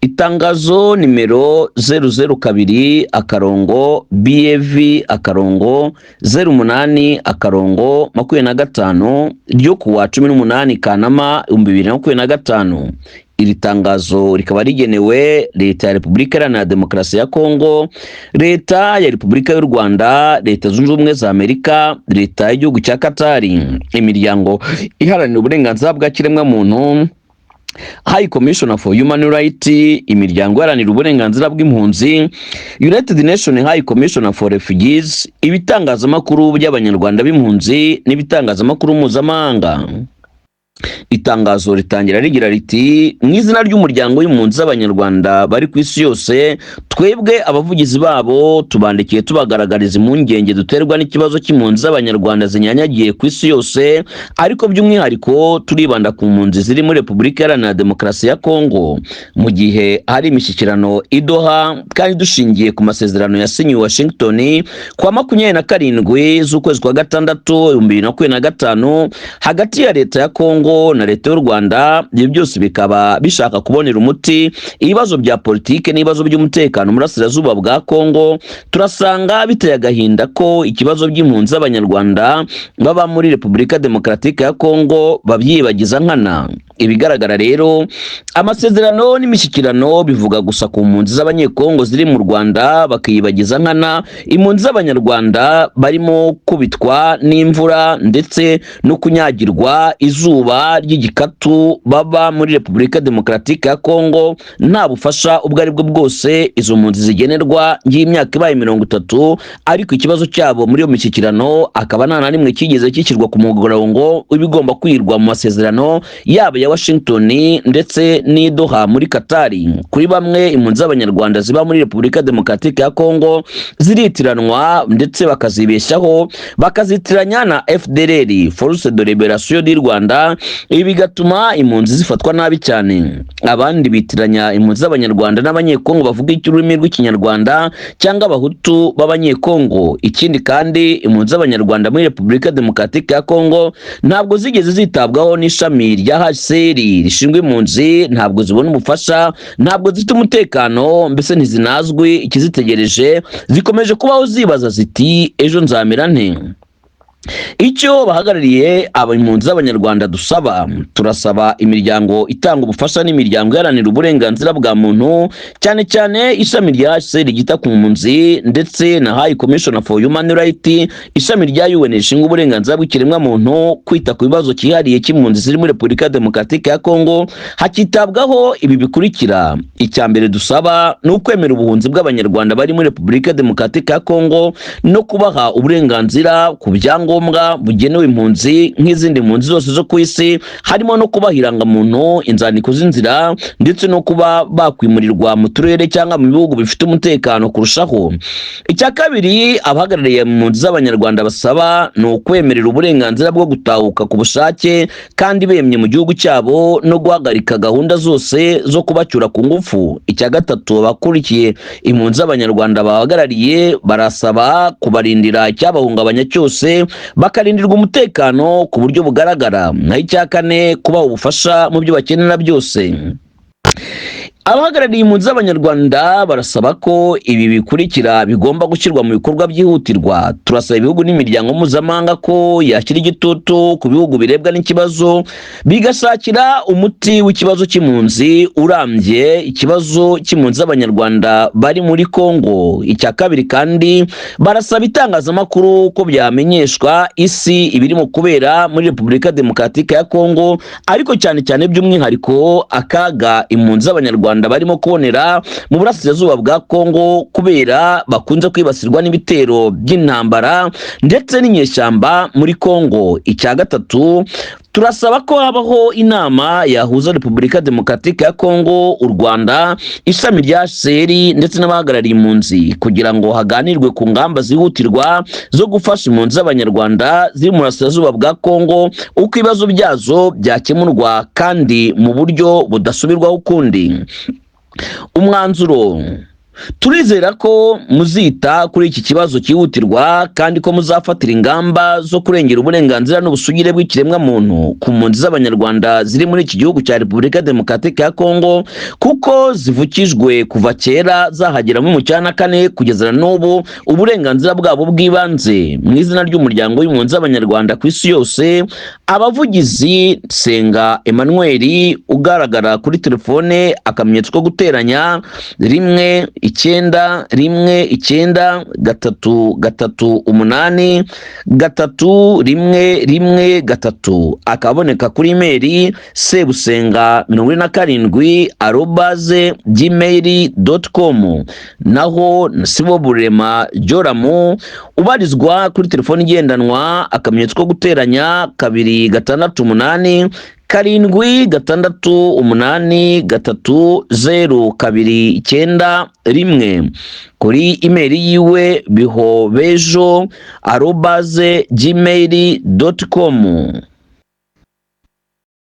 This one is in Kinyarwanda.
Itangazo nimero 002-BV-08-25 ryo kuwa 18 Kanama 2025. Iri tangazo rikaba rigenewe Leta ya Repubulika Iharanira Demokarasi ya Kongo, Leta ya Repubulika y'u Rwanda, Leta Zunze Ubumwe za Amerika, Leta y'igihugu cya Katari, imiryango iharanira uburenganzira bwa kiremwamuntu, High Commissioner for Human Rights, imiryango iharanira uburenganzira bw'impunzi, United Nations High Commissioner for Refugees, ibitangazamakuru by'Abanyarwanda b'impunzi n'ibitangazamakuru mpuzamahanga. Itangazo ritangira rigira riti: "Mu izina ry'umuryango w'impunzi z'Abanyarwanda bari ku isi yose, twebwe abavugizi babo tubandikiye tubagaragariza impungenge duterwa n'ikibazo cy'impunzi z'Abanyarwanda zinyanyagiye ku isi yose, ariko by'umwihariko turibanda ku mpunzi ziri muri Repubulika Iharanira Demokarasi ya Kongo. Mu gihe hari imishyikirano i Doha kandi dushingiye ku masezerano yasinyiwe Washington kuwa 27 z'ukwezi kwa gatandatu 2025 hagati ya Leta ya Kongo na Leta y'u Rwanda, ibyo byose bikaba bishaka kubonera umuti ibibazo bya politike n'ibibazo by'umutekano mu burasirazuba bwa Kongo, turasanga biteye agahinda ko ikibazo by'impunzi z'Abanyarwanda baba muri Repubulika Demokaratike ya Kongo babyibagiza nkana. Ibigaragara rero, amasezerano n'imishyikirano bivuga gusa ku mpunzi z'Abanyekongo ziri mu Rwanda, bakiyibagiza nkana impunzi z'Abanyarwanda barimo kubitwa n'imvura ndetse no kunyagirwa izuba ry'igikatu baba muri Repubulika Demokaratike ya Kongo, nta bufasha ubwo ari bwo bwose izo mpunzi zigenerwa y'imyaka ibaye 30, ariko ikibazo cyabo muri iyo mishyikirano akaba nta na rimwe kigeze kishyirwa ku murongo w'ibigomba kwirwa mu masezerano, yaba ya Washington ndetse n'i Doha muri Katari. Kuri bamwe, impunzi z'Abanyarwanda ziba muri Repubulika Demokaratike ya Kongo ziritiranwa ndetse bakazibeshyaho, bakazitiranya na FDLR, Force de Liberation du Rwanda. Ibi bigatuma impunzi zifatwa nabi cyane. Abandi bitiranya impunzi z'Abanyarwanda n'Abanyekongo bavuga ururimi rw'Ikinyarwanda cyangwa Abahutu b'Abanyekongo. Ikindi kandi, impunzi z'Abanyarwanda muri Repubulika Demokaratike ya Kongo ntabwo zigeze zitabwaho n'ishami rya HCR rishinzwe impunzi, ntabwo zibona ubufasha, ntabwo zifite umutekano, mbese ntizinazwi ikizitegereje. Zikomeje kubaho zibaza ziti: 'Ejo nzamera nte?' Icyo bahagarariye impunzi z'Abanyarwanda dusaba, turasaba imiryango itanga ubufasha n'imiryango iharanira uburenganzira bwa muntu, cyane cyane ishami rya HCR ryita ku mpunzi ndetse na High Commissioner for Human Rights, ishami rya UN rishinzwe uburenganzira bw'ikiremwamuntu, kwita ku bibazo cyihariye cy'impunzi ziri muri Repubulika Demokaratike ya Kongo, hakitabwaho ibi bikurikira: Icya mbere dusaba ni ukwemera ubuhunzi bw'Abanyarwanda bari muri Repubulika Demokaratike ya Kongo no kubaha uburenganzira ku byangombwa bugenewe impunzi nk'izindi mpunzi zose zo ku isi, harimo no kubaha irangamuntu, inzandiko z'inzira, ndetse no kuba bakwimurirwa mu turere cyangwa mu bihugu bifite umutekano kurushaho. Icya kabiri abahagarariye impunzi z'Abanyarwanda basaba ni ukwemerera uburenganzira bwo gutahuka ku bushake kandi bemye mu gihugu cyabo no guhagarika gahunda zose zo kubacyura ku ngufu. Icya gatatu abakurikiye impunzi z'Abanyarwanda bahagarariye barasaba kubarindira icyabahungabanya cyose, bakarindirwa umutekano ku buryo bugaragara. Naho icya kane, kubaha ubufasha mu byo bakenera byose. Abahagarariye impunzi z'Abanyarwanda barasaba ko ibi bikurikira bigomba gushyirwa mu bikorwa byihutirwa: Turasaba ibihugu n'imiryango mpuzamahanga ko yashyira igitutu ku bihugu birebwa n'ikibazo, bigashakira umuti w'ikibazo cy'impunzi urambye ikibazo cy'impunzi z'Abanyarwanda bari muri Kongo. Icya kabiri kandi, barasaba itangazamakuru ko byamenyeshwa isi ibirimo kubera muri Repubulika Demokaratike ya Kongo, ariko cyane cyane by'umwihariko akaga impunzi z'Abanyarwanda barimo kubonera mu burasirazuba bwa Kongo, kubera bakunze kwibasirwa n'ibitero by'intambara ndetse n'inyeshyamba muri Kongo. Icya gatatu, turasaba ko habaho inama yahuza Repubulika Demokaratike ya Kongo, u Rwanda, ishami rya HCR ndetse n'abahagarariye impunzi, kugira ngo haganirwe ku ngamba zihutirwa zo gufasha impunzi z'Abanyarwanda ziri mu burasirazuba bwa Kongo, uko ibibazo byazo byakemurwa kandi mu buryo budasubirwaho ukundi. Umwanzuro: Turizera ko muzita kuri iki kibazo cyihutirwa kandi ko muzafatira ingamba zo kurengera uburenganzira n'ubusugire bw'ikiremwamuntu ku mpunzi z'Abanyarwanda ziri muri iki gihugu cya Repubulika Demokaratike ya Kongo, kuko zivukijwe kuva kera zahagera mu 94 kugeza na n'ubu uburenganzira bwabo bw'ibanze. Mu izina ry'umuryango w'impunzi z'Abanyarwanda ku isi yose, abavugizi Senga Emmanuel ugaragara kuri telefone akamenyetso ko guteranya 191 1 3 3 8 3 1 1 3, akaboneka kuri imeri sebusenga47@gmail.com. Naho Sibo Burema Joramu ubarizwa kuri telefoni igendanwa akamenyetso ko guteranya 2 6 8 7 6 8 3 0 2 9 1, kuri imeri yiwe bihobejo@gmail.com.